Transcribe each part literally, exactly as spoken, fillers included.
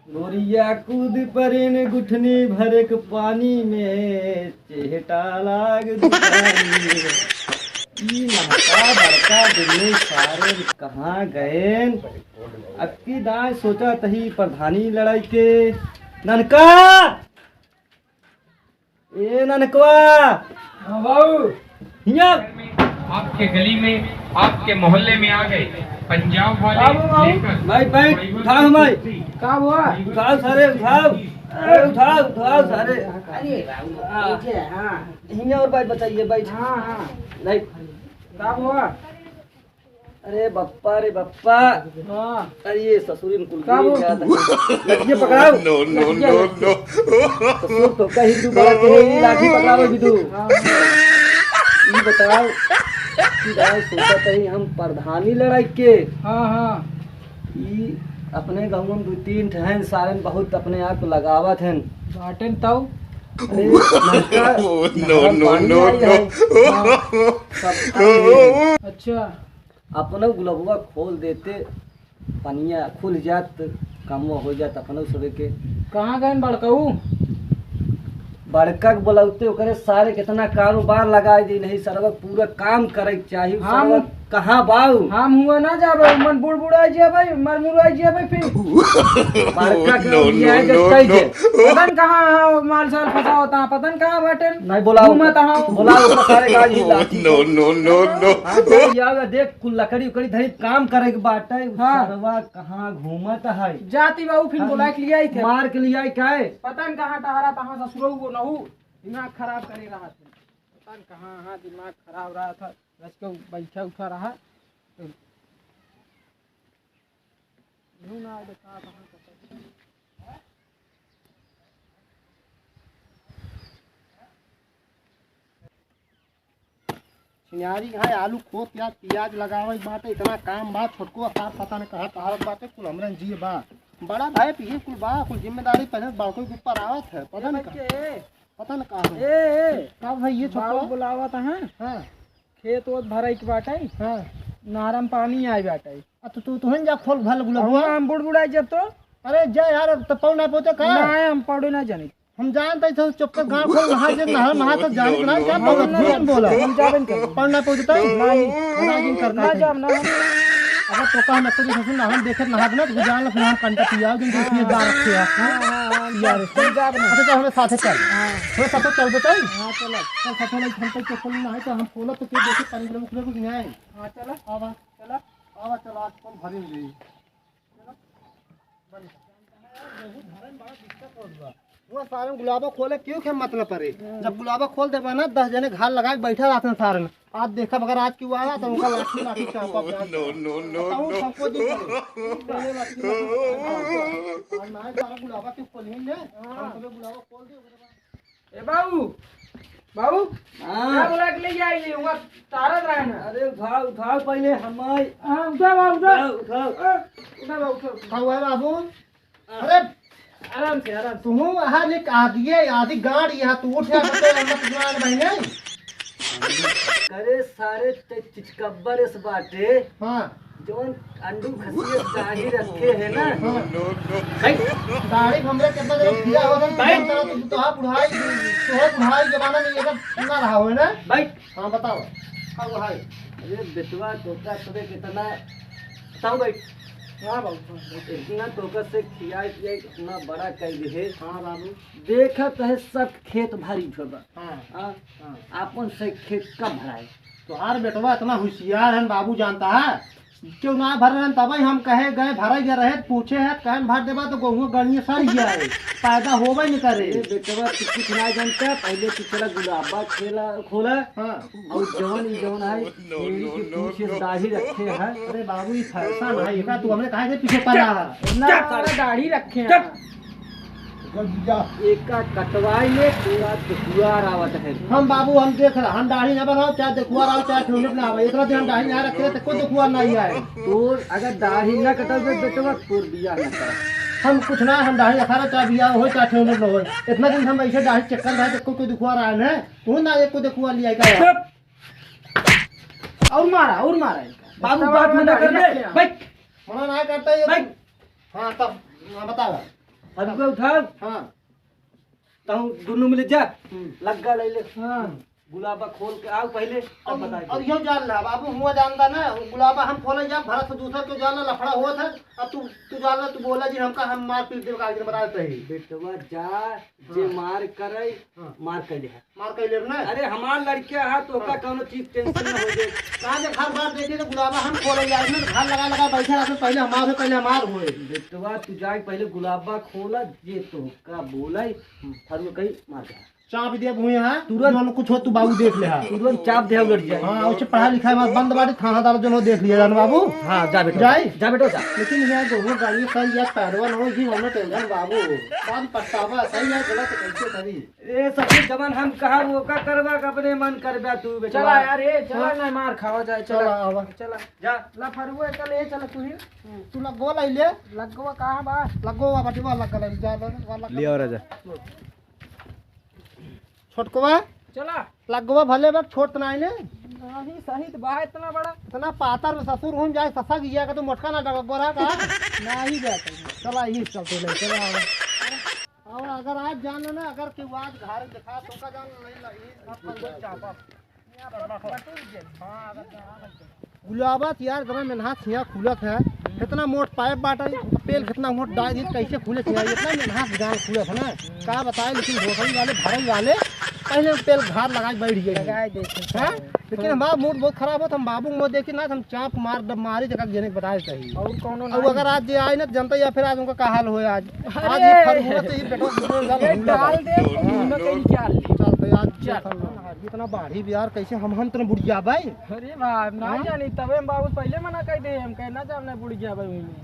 गोरिया कूद परिन गुठनी भरक पानी में, चेहटा लाग दुकानी में। ई नन्हका बड़का दुन्नू सारे कहाँ गएन? अक्की दाएँ सोचत ही प्रधानी लड़ाई के। नन्हका! ए नन्हकवा! हाँ बाबू। हियाँ। आपके गली में, आपके मोहल्ले में आ गए पंजाब वाले। बाबू, बाबू। लेकर भाई, भाई, उठाओ भाई। का हुआ? उठाओ सारे, उठाओ। अरे उठाओ, उठाओ सारे। अरे बाबू, हाँ। बैठे, हाँ। हियाँ और बात बताइए, बैठ। हाँ, हाँ। नहीं। का हुआ? अरे बप्पा रे बप्पा। हाँ। अरे ये ससुरिन कुल का गिर वो? जात है। लठिया पकड़ाओ। No, no, no, no। ससुर तो कहीं तू बड़ा के ही लाठी पकड़ावे भी तू। हाँ, हाँ। ई बताओ कि भाई सोचत ही हम प्रधानी लड़ाई के। हाँ, हाँ। ई अपने गाँव में दो तीन ठहन सारन बहुत अपने आप को लगावत हैं। बाटेन तऊ। अरे नलका, No, नहर no, पानी no, आई no। है। हाँ, सब आई है। अच्छा। अपनो गुलबवा खोल देते, पनिया खुल जात, कमवा हो जात अपनो सबे के। कहाँ गएन बड़कऊ? बड़का के बोलौते ओकरे सारे कितना कारोबार लगाए दी नहीं, सरवा पूरा काम करे के चाही। हम सरवा कहाँ बाऊ? हम हुआ ना जाबे, मन बुड़बुड़ाई जाबे, मन मुड़ाई जाबे फिर। बड़का के No, no, लियाए के no, कह दे। no। पता न कहाँ, हाँ, माल साल फंसा होता है, पता न कहाँ बाटे। नहीं बोलाओ। घूमत हाँ। बोलाओ, ओकरा सारे गाड़ी लाठी। No, no, no, no। हाँ, जब ये आवे, देख, कुल लकड़ी उकड़ी धरी, काम करे के बाटे, उ हाँ। सरवा कहाँ घूमत है? जाती बाबू, फिर हाँ, बोला के लियाई थे। मार के लियाई काहे? पता न कहाँ टहरा, तहाँ ससुरो वो नहू, दिमाग खराब करे रहा था। पता न कहाँ, हाँ, दिमाग खराब रहा था, रच के बैठा उठा रहा। यूं ना आए, कहाँ, कहाँ, कहाँ। छिनारी है, आलू खो, प्याज, प्याज लगावे के बाटे, इतना काम बा, छोटको सार पता न कहाँ टहरत बाटे, कुल हमरे जिए बा। बड़ा भाई पीछे कुल बा, कुल जिम्मेदारी पहले बड़को के ऊपर आवत है, पता न कहाँ, पता न कहाँ है। ए, ए, का भाई ये छोटको? बाबू बुलावत हैं। हाँ। खेत ओत भराई के बाटे। हाँ। नारम पानी आए बाटे। आ, तो तू, तुहन जा खोल भल गुलबुआ। हम बुड़बुड़ाई जब तो। अरे जा यार, अब तो पौना पहुंचा का? ना, हम पौड़े ना जानी। हम जानते थे चुपचाप गाँव खोल नहा जे, नहा, नहा तो जानी ना, क्या बोला? हम जाबे न करी। पढ़ना पहुंचता है? नहीं। ना जिन करना ना है। जाब ना हम। अगर तो कहा ना तो ससुर ना हम देखे नहा देना, तो जान लो फिर हम कंटा पिया, जिन हाँ, फिर हाँ। जा रखे हैं। हाँ, हाँ, हाँ, यार। हम जाब ना। अच्छा, चल, हमें साथे चल। हाँ। हमें साथे चल देते हैं। हाँ, चलो। चल, साथे नहीं, हम तो चप्पल ना है, तो हम खोला तो क्या देखे, पानी गिरा, उखड़ा कुछ नहीं आए। हाँ, चलो। आवा। चलो। आवा, चलो, आज कौन भरी नहीं। वो सारे गुलाबा खोले क्यों के मतलब परे? जब गुलाबा खोल देबा ना, दस जने घाल लगा के बैठा रहते हैं सारे। आज देखा, अगर आज क्यों आया तो उनका लाठी, लाठी चापा प्याज। No, no, no, बताओ, no। सबको जी करो। पहले लाठी, लाठी। और ना सारा गुलाबा क्यों खोल ही ले? हम सबे गुलाबा खोल दे, ओकरे बाद ए बाबू, बाबू, हाँ। क्या बोला के ले आई ये? वहाँ तारत रहे ना। अरे उठाओ, उठाओ पहले हमारे। हाँ, उठा बाबू, उठा। उठाओ, उठाओ। ए, उठा बाबू, उठा, उठा। का हुआ है बाबू? हाँ। अरे, आराम से, आराम से। तुम वहाँ ले आदि, आदि गाड़ यहाँ तू उठ, यहाँ पे मत गाड़ बहने। अरे सारे ते चिचकब्बर इस बाटे। हाँ। जौन अंडू खसियत दाढ़ी रखे है ना। हाँ। भाई। दाढ़ी हमरे कितना जब किया होगा, भाई। जानता तो, तो आप बुढ़ाई, तो है बुढ़ाई जमाना में ये सब ना रहा हो ना। भाई। हाँ, बताओ। अब भाई। अरे बेटवा, तोका तबे कितना, बताओ भाई। हाँ बाबू, हाँ, बाबू। इतना तोका से खियाई पियाई, इतना बड़ा कर दे है। हाँ बाबू। देखत है सब खेत भरी छोड़ बा। हाँ। हाँ। हाँ। आपन से खेत कब भराए? तोहार बेटवा इतना होशियार है बाबू, जानता है? क्यों ना भर रहे हैं, तबे हम कहे गए, भरे गए रहे, पूछे हैं, कहे भर देबा तो गेहूं गड़िए सड़ गया है, पैदा होबे नहीं करे। ए बेटवा, तू कुछ ना जानता, पहले तू चला गुलाबा खेला, खोला, हाँ। और जवन ई जवन है, मेरी के पीछे दाढ़ी रखे है। अरे बाबू, ये फैशन है, ये का तू हमने काहे के पीछे पड़ा है? ना, सारा दाढ़ी रखे हैं। चुप। एका कटवाई ले, पूरा दुखुआर आवत है। हम बाबू, हम देख रहा, हम दाढ़ी ना बनाओ, चाहे दुखुआर आओ, चाहे ठेहुने ना आवे। इतना दिन हम दाढ़ी ना रखे, तो कोई दुखुआर नहीं आए। तोर अगर दाढ़ी ना कटावे, बेटवा, तोर बियाह ना करा। हम कुछ ना, हम दाढ़ी रखा रहे, चाहे बियाह हो, चाहे ठेहुने ना हो। इतना दिन हम ऐसे दाढ़ी चक्कर रहे, तो कोई, कोई दुखुआर आए ना। तू ना एक को दुखुआर लिया का यार। चुप। और मारा, और मारा इनका। बाबू, बात में ना कर ले। बैठ। मना ना करता ये। बैठ। हाँ, तब, हाँ, बताओ। फरुआ उठाओ। हाँ। तहूँ दुनू मिले जा। हम्म। लग्गा ले ले। हाँ। गुलाबा खोल के आओ पहिले, तब और, बताई। और यो जान ला बाबू, हुआ जानता ना, गुलाबा हम खोले जा, भरत से दूसर तो जान ला, लफड़ा हुआ था। अब तू, तू जान ला, तू बोला जी हमका, हम मार पीट देवे का, आज बता देते ही। बेटवा जा, जे हाँ। मार करे, हाँ। मार कर ले। मार कर ले ना। अरे हमार लड़का है, तो ओका हाँ। कौनो चीज tension ना हो जाए। कहाँ से घर बार देखे तो गुलाबा हम खोले जा, इसमें तो घर लगा लगा बैठे रहते, पहले हमार हो, पहले हमार होए। बेटवा तू जाए पहले गुलाबा खोला, जे तो का बोलाई, फरुआ कहीं मार दे। चाप दे भूया है, तुरंत। जो कुछ हो तू बाबू देख ले हा। तुरंत चाप दे उलट जाए। हाँ, उसे पढ़ा लिखा है, बंद बाड़ी, थानादार जो देख लिया जान बाबू। हाँ, जा बेटा, जाए? जा बेटा, जा। लेकिन यार, दोनों गाड़ी सही यार, पैरवा न हो, जी, हमने tension बाबू। बाद पछतावा, सही यार, गलत कैसे करी? ए, सब जवन हम कहा, वो का करवा, अपने मन करबा तू, बेटा। चला यार, ए, चला हाँ? ना, मार खावा जाए, चला। चला, आवा। चला। जा। ला फरुआ, चल, ए, चला तू ही। तू लगवा लाई ले। लगवा कहाँ बा? लगवा बाटे, बा लग गला, जा, जा, बा लग ले गला। और आजा। छोटकवा? चला। लगवा भले बा, छोट नाई ने? नहीं, सही तो बा, इतना बड़ा। इतना पातर में ससुर हम जाए, ससा गिया का तो मोटका ना डगक गोरा का? नहीं जाता। चला, यही चलते नहीं, चला आवा। और अगर आज जान लो ना, अगर केहू आज घर दिखा, तो का जान नहीं लगी, सब कोई चापा। गुलाबा त यार, इतना मेहनत से हियाँ खुलत है, इतना मोट पाइप बाटे, पेल कितना मोट डाल दी, कैसे खुले से हियाँ, इतना मेहनत से गाँव खुलत है ना, का बताए, लेकिन भोसड़ी वाले, भरई वाले, पहले पेल घात लगाए बैठ गए हैं। लगाए देखे हैं? लेकिन हमारा मूड बहुत खराब होत, हम बाबू को देखी ना, हम चाप मार, मारी जगह जेने के बताए सही। और कौनो और नहीं। अगर आज जे आए ना, जनता या फिर आज उनका का हाल होए आज। आज अरे! ये फरुआ से ही बेटा, दूसरे साल ये घूमने डाल वाला। दे, घूमने के लिए क्या ले? चल भाई, आज चल। देखल ना, इतना बाढ़ी भी यार, कैसे हम, हम तने बुढ़िया भाई? अरे बा, ना हाँ? जानी, तबे हम बाबू पहले मना कर दे, हम कहना चाहब ना बुढ़िया भाई वहीं में।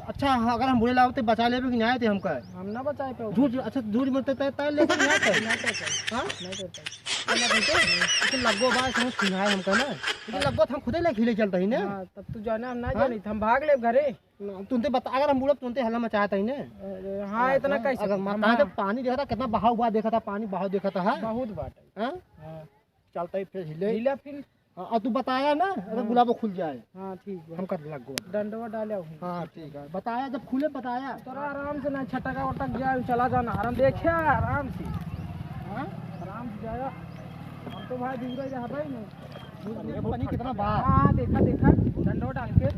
अच्छा, हाँ, अगर हम बुढ़े लागब तो बचा लेबे कि नहीं आए थे हमका? हम ना बचाए पाओ। झूठ, अच्छा, झूठ बोलते तय, तय लेके नहीं आते? नहीं करते। हाँ? नहीं करते। चला भाई तो, लेकिन लगो बा, समझ सुनाए हमका ना। लेकिन लगो तो हम खुदे लेके ले चलता ही ना। हाँ, तब तू जाना, हम ना हाँ? जानी, हम भाग लेब घरे। ना, तुमते बता, अगर हम बुढ़ब, तुमते हल्ला मचाया था ही ना। अरे, हाँ, हाँ, इतना हाँ, कैसे? अगर हम मकान के हाँ। पानी देखा था, कितना बहाव हुआ देखा था, पानी बहाव देखा था, हाँ? बहुत बात है। हाँ? हाँ। चलता ही फिर हिले। हिले फिर। हाँ, और तू बताया ना, अगर हाँ। गुलाबो खुल जाए। हाँ, ठीक है। हम कर लग गो। डंडवा डाले हूँ। हाँ, ठीक है। बताया, जब खुले बताया। तोरा आराम से ना छटका वटक जाए, चला जाना, आराम देखिया, आराम से। हाँ? आराम से जाया। हम तो भाई दूर ही रहता ही नहीं। ये पानी कितना बा? हाँ, देखा, देखा, डंडो डाल के।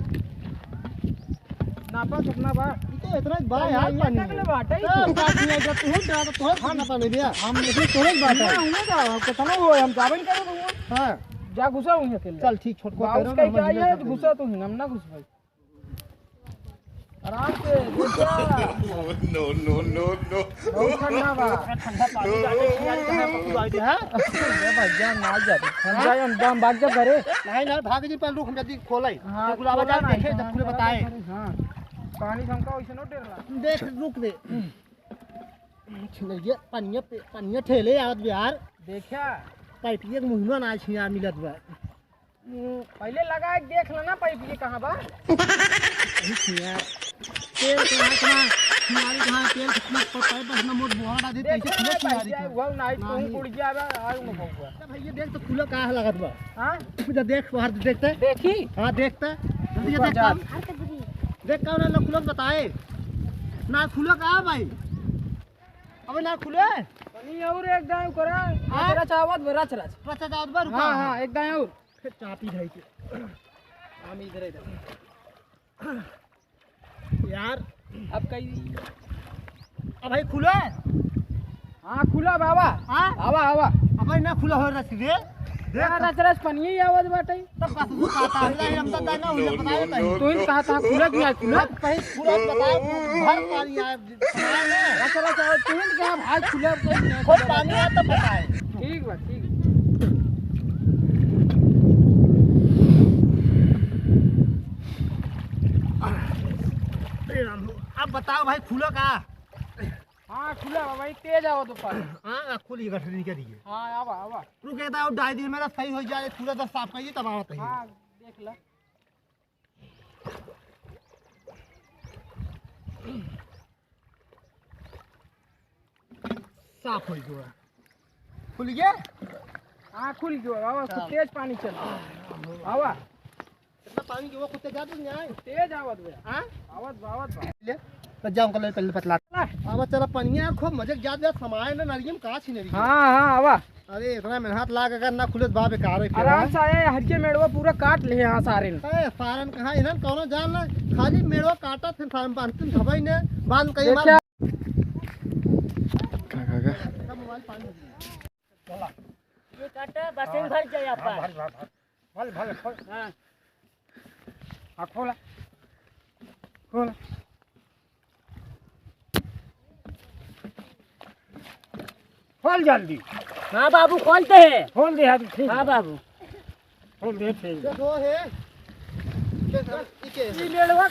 नापा कितना बा? ये तो इतना बा यार, नहीं, पानी। तक ले बाटे ही तो तो। बात नहीं, जब तू जा, तो तोहर खाना पानी दिया। हम इसमें तोहर बात है। ना, ना जाओ, कितना हो, हम जाबे नहीं करेंगे वो। हाँ। जा घुसा हुई अकेले। चल, ठीक, छोटको बाउस पैरों में कहीं हम क्या नहीं है, करते। घुसा तू ही, हम ना घुस भाई। आराम से, घुसा। No, no, no, no। बहुत ठंडा बा। ठंडा पानी जाके खियाई कहाँ पकड़ू आई दे, हाँ? अरे भैया, ना जा। हम हाँ? जाए, हम, हम भाग जा घरे। नहीं, नहीं, भाग जी, पहले रुक, हम जल्दी खोलाई। हाँ, तो गुलाबा खोला जाए, ना, देखे, जब हाँ, खुले खोला बताए। ना, हाँ। पानी झमका वैसे नो डरला। देख, रुक दे। छिनैया, पनिया पे, पनिया ठेले आवत बिहार। देखा? पाइपिया के मुहिमा ना छिया मिलत बा। पहले लगा के देख लेना पाइप ये कहाँ बा। अरे छिया, तेल कहाँ, कहाँ, हमारी कहाँ तेल कितना प-, पाइप बस ना मोट बोहाड़ा दे, देख कैसे ले खुले भाई, छिया जाए, रही वो नाई, तू नहीं। बुढ़ गया बा, आग में भौंकबा। अरे भैया देख तो खुला कहाँ लागत बा। हाँ? इधर देख, बाहर देखते। देखी? हाँ, देखते। जल्दी से ऊपर देख जा। काम। देख कौन है, खुला बताए। ना खुला कहाँ भाई? अबे ना खुले। पानी और एक दाएं करा। हाँ? रच रच आवत बा, रच रच। रच रच आवत बा, रुका। हाँ, हाँ, एक दाएं और। फिर चापी धई के। हम इधर, इधर। यार। अब कई अब भाई खुले? हाँ, खुला बाबा। हाँ? आवा, आवा। अब भाई ना खुला हो रच रे। देख यार, रच रच पानी ही आवत बाटे। तब बस वो कहता है, हम तो दाना हुई, बताए नहीं। तू ही कहा था, खुला कि नहीं खुला? अब कहीं खुला बताओ, भर पानी आए। अच्छा, अच्छा, तुरंत क्या भाई खुला कोई नहीं। खूब पानी आता बताए। ठीक बा, ठीक। ए राम हो, अब बताओ भाई खुला का? हाँ, खुला बा भाई, तेज आवा तो पानी। हाँ, खुली गठरी करिए। हाँ, आवा, आवा। रुके तो डाल दिए, मेरा सही हो जाए, पूरा दस साफ करिए, तब आवत है। हाँ, देख ला। साफ हो गया। खुल गया? हाँ, खुल गया। आवा, खूब हाँ। तेज पानी चल। आवा। कितना पानी के वो कुत्ते जाते नहीं आए? तेज आवत बे। हाँ? आवत बा, आवत बा। ले। जाओ, अंकल, पहले बतला। अब चला पनिया खूब मजे के जात जात समाए ना, नरियम का छी नरियम। हाँ, हाँ, आवा। अरे, इतना मेहनत लाग, अगर ना खुले तो बा बेकार है फिर, आराम हाँ? से आए, हरिये मेड़वा पूरा काट ले यहाँ सारे ने। ए, सारन कहाँ, इन्हन कौनो जान ना, खाली मेड़वा काटा, फिर सारन बांधते धबई ने, बांध कहीं मार। देखा। का, का, का? मोबाइल पानी में। ये काटा, बस में भर जाए आपका। हाँ, भर, भर, भर। भर, भर, खोल। हाँ। हाँ, खोला। खोला। खोल जल्दी। हाँ बाबू, खोलते हैं। खोल दे, हाँ, ठीक। हाँ बाबू। खोल दे, ठीक। ये दो है। ये सब, ये के है? ये मेड़वा,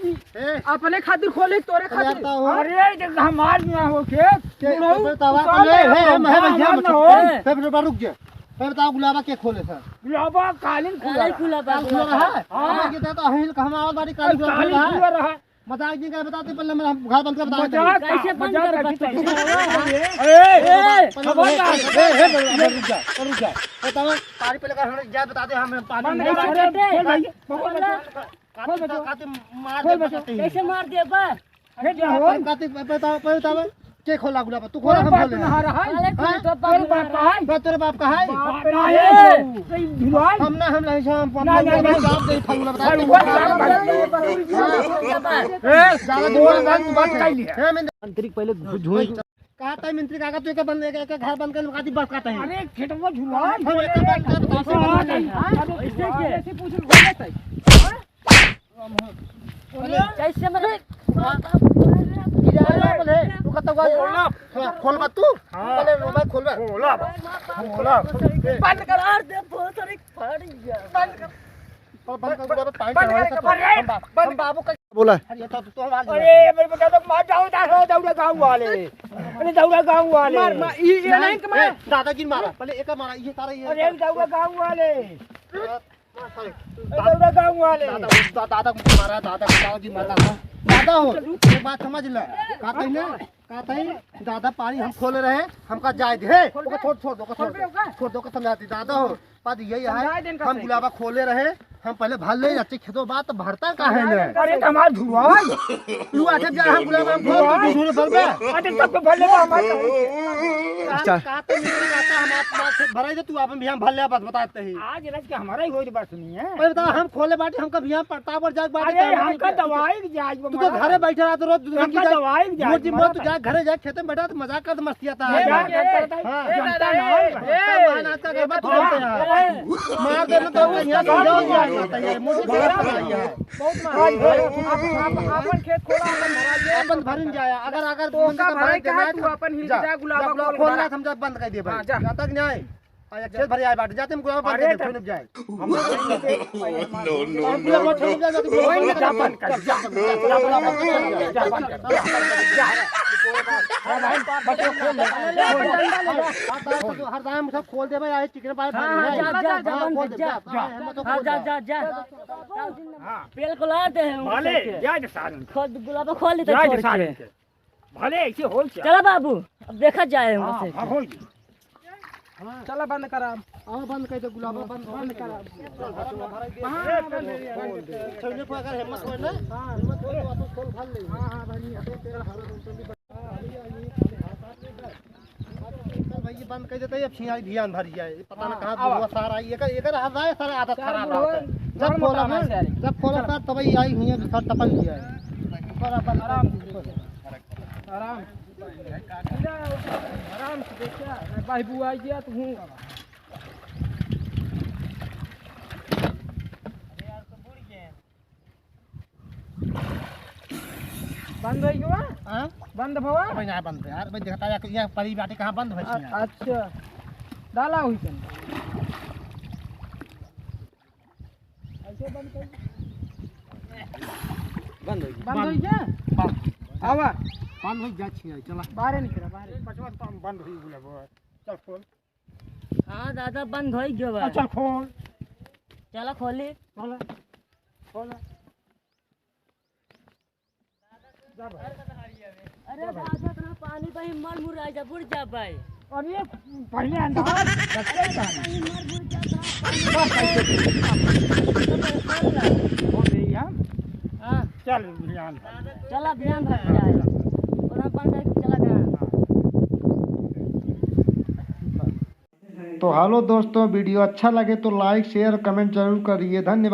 ये ए? अपने खातिर खोले, तोरे अरे, खातिर? आता हो। अरे, ये हमार ना हो के। के, बुढ़ऊ, तो बतावा, उतार अरे, दे, हे, हम, हे, भैया, हमार ना हो। हे, रुक जा। हे, बतावा, गुलाबा के खोले सर? गुलाबा कालिन खुला कालिन रहा। खुला बा, काल खुला गुलाबा। रहा? हाँ। हमारे के तो अहिल, हम आवाज बारी काल अरे, खुला कालिन रहा। खुला रहा। मजाक जी का बताते, पहले मेरा घर बंद कर बता दे। मजाक कैसे बंद मजाक कर करके बता दे। ए, ए, पहले खबरदार। ए, ए, ए, रुक जा, रुक जा। बताओ, पानी पहले का हम जा बता दे, हम पानी बंद नहीं कर, खोल भाई, खोल भाई। काते, काते मार दे, बताते हैं। कैसे मार दे बा? अरे, क्या हो? काते, बताओ, बताओ। के खोला गुलाब? तू खोला, हम खोले? नहा रहा है? काले हाँ? खोल, तो बाप नहा रहा है? बा तोरे बाप का है? बाप रे। ए, तो ई भिलवाई? हम ना, हम नहीं, हम ना, ना, ना। बाप दे, फल गुलाब बता। फल गुलाब बता। हाँ। ए, ज्यादा दिमाग ना, तू बात कर लिया। ए, मैं मंत्री पहले घु-, झूठ। कहता है मंत्री काका, तू एक बंद, एक, एक घर बंद कर लगा दी, बस कहता है। अरे, खेतवा झुला। हम एक बंद कर, बता। हाँ, हाँ, हाँ, ऐसे पूछ, पूछ, पूछ, पूछ। हाँ? अरे, कैसे मरे? गिरा रे, बोले, तू कतौ गवा खोल, खोल बा तू? हाँ। पहले रो भाई, खोल बा। खोला, खोला। बंद कर। मार दे, बहुत सारे फाड़ गया। बंद कर। और बंद कर, बंद कर, बंद कर, बंद कर। हम बा-, बंद हम कर। बाबू का बोला। अरे, तो, तो, तो आवाज अरे, मेरे बेटा, तो मार जाओ, दौड़ा गाँव वाले। अरे, दौड़ा गाँव वाले। मार, मार, ये, ये नहीं, नहीं, मार। ए, दादागिरी मारा, पहले एक मारा, ये सारा ये। अरे, दौड़ा गाँव वाले। ए, दौड़ा गाँव वाले। दादा, दा-, दादा को मारा, दादा को, दादा जी मारा था। दादा हो, एक बात समझ ले। का कही ना? का कही? दादा पानी हम खोले रहे, हमका जाए दे। ओके, छोड़, छोड़ दो, ओके, छोड़ दो। छोड़ दो, ओके, समझा दी। दादा हो, बात यही है, समझा दे इनका हम सही। गुलाबा खोले रहे, हम पहले भर ले जाते खेतों बात, तो भरता का है ना? अरे, तो हमार धुआं। तू आके जा, हम गुलाबा हम खोल, तू दूसरे भर बे। अरे, तब तो भर ले, हमार तो। अच्छा। का, का तो नहीं आता, हम आप, आप से भराई दे, तू आप हम भी हम भर ले, बस बताते ही। आज रच के हमारा ही होई बस नहीं है। अरे बता, हम खोले बाटी, हमका बिहान पड़ता पर जाए बाटी, अरे, काम हमका नहीं। दवाई के जाए, तू तो घरे बैठे रहा तो रोज हमका दवाई के जाए, रोज दिन मरत तू है। जा घरे जा, खेते में बैठा तो मजाक कर, मस्ती आता है। मजाक करता है। हाँ। ए, जनता ना है। ए, वहाँ नाच का गरबा तू करते हैं। ए, मार देना तो यहाँ से जाओ, जाओ, जाओ, जाओ, मुझे बहुत मार। भाई, भाई, आप, आप, आपन खेत खोला, आपन भराई दे। आपन भरिन जाए, अगर, अगर तो उनका का भराई भराई देना कहाँ है तू तो अपन हिल जा, जा, गुलाबा जा, खोल खोल भरा। ना, हम जा बंद कर दिए भाई। हाँ, जा। जब तक नहीं आए। अच्छा, खेत भरे आए बाटे, जाते हम गुलाब बांध अरे दे, तो फिर जाए। No, no, हम गुलाब no, बांध no। जाते, गुलाब बांध जाते। जा, जा, जा, जा, जा, जा, जा, जा। हाँ, भाई, बच्चों, खोल ले। हर दाम सब खोल दे भाई, आए चिकन पाए हाँ, हाँ, जा, जा, जा, हाँ, बंद खोल कर, दे, जा। जा, हाँ, हिम्मत हो, हाँ, खोल जा, दे। जा, जा। हाँ। बिल्कुल आ दे हैं, माले, उनसे। जा, जा, सारन। खोल, गुलाब खोल लेते जा, जा, छोड़ सारन के। के। भले ऐसे हो क्या? चला बाबू, अब देखा जाए हाँ, वैसे। हाँ, हो गया। हाँ। चला बंद करा। आओ बंद कर दे गुलाबा, बंद, बंद करा। हाँ, बंद कर दे। छोले पर अगर हिम्मत हो ना, हाँ। हिम्मत हो तो अपन खोल भर ले। हाँ, हाँ, भाई, अबे तेरा हरा बंद कर दे। चल भाई, ये बंद कर देते हैं, अब छिया ध्यान भर जाए। पता ना हाँ, कहाँ आवा। बुढ़वा सारा आई, एकर, एकर हाथ आए, सारा आदत सारा खराब बुढ़वा रहता है। जब खोला ना, सारे। जब खोला सार, तब ये आई हुई है, सर टपक गया है। ऊपर अपन आराम से, आराम से। आराम से देखा, भाई बुआ आई गया, तू हूँ। बंद हो गया? हाँ? बंद भवा? अबे ना बंद यार, मैं देखता यार, ये परी बाटे कहाँ बंद भई अ-, यार। अच्छा। डाला हुई तन। ऐसे बंद कर। बंद हो गया। बंद हो गया? बंद। आवा। बंद हो जा छिया, चला। बाहर निकला, बाहर। पचपन बंद हो गया। चल खोल। हाँ दादा, बंद हो गया बा। अच्छा, खोल। चला खोली। खोल। खोल। जा भाई। अरे दादा, इतना पानी बही, मर मुराई जा, बुड़ जा भाई। अरे पहले अंदाज, अरे पानी। मर मुर जा, पानी। बस, ऐसे। खोल दे यार। हाँ। चल अभियान। चल अभियान रख जाए। प्रधान पान करके चला गया। तो हेलो दोस्तों, वीडियो अच्छा लगे तो लाइक, शेयर, कमेंट जरूर करिए। धन्यवाद।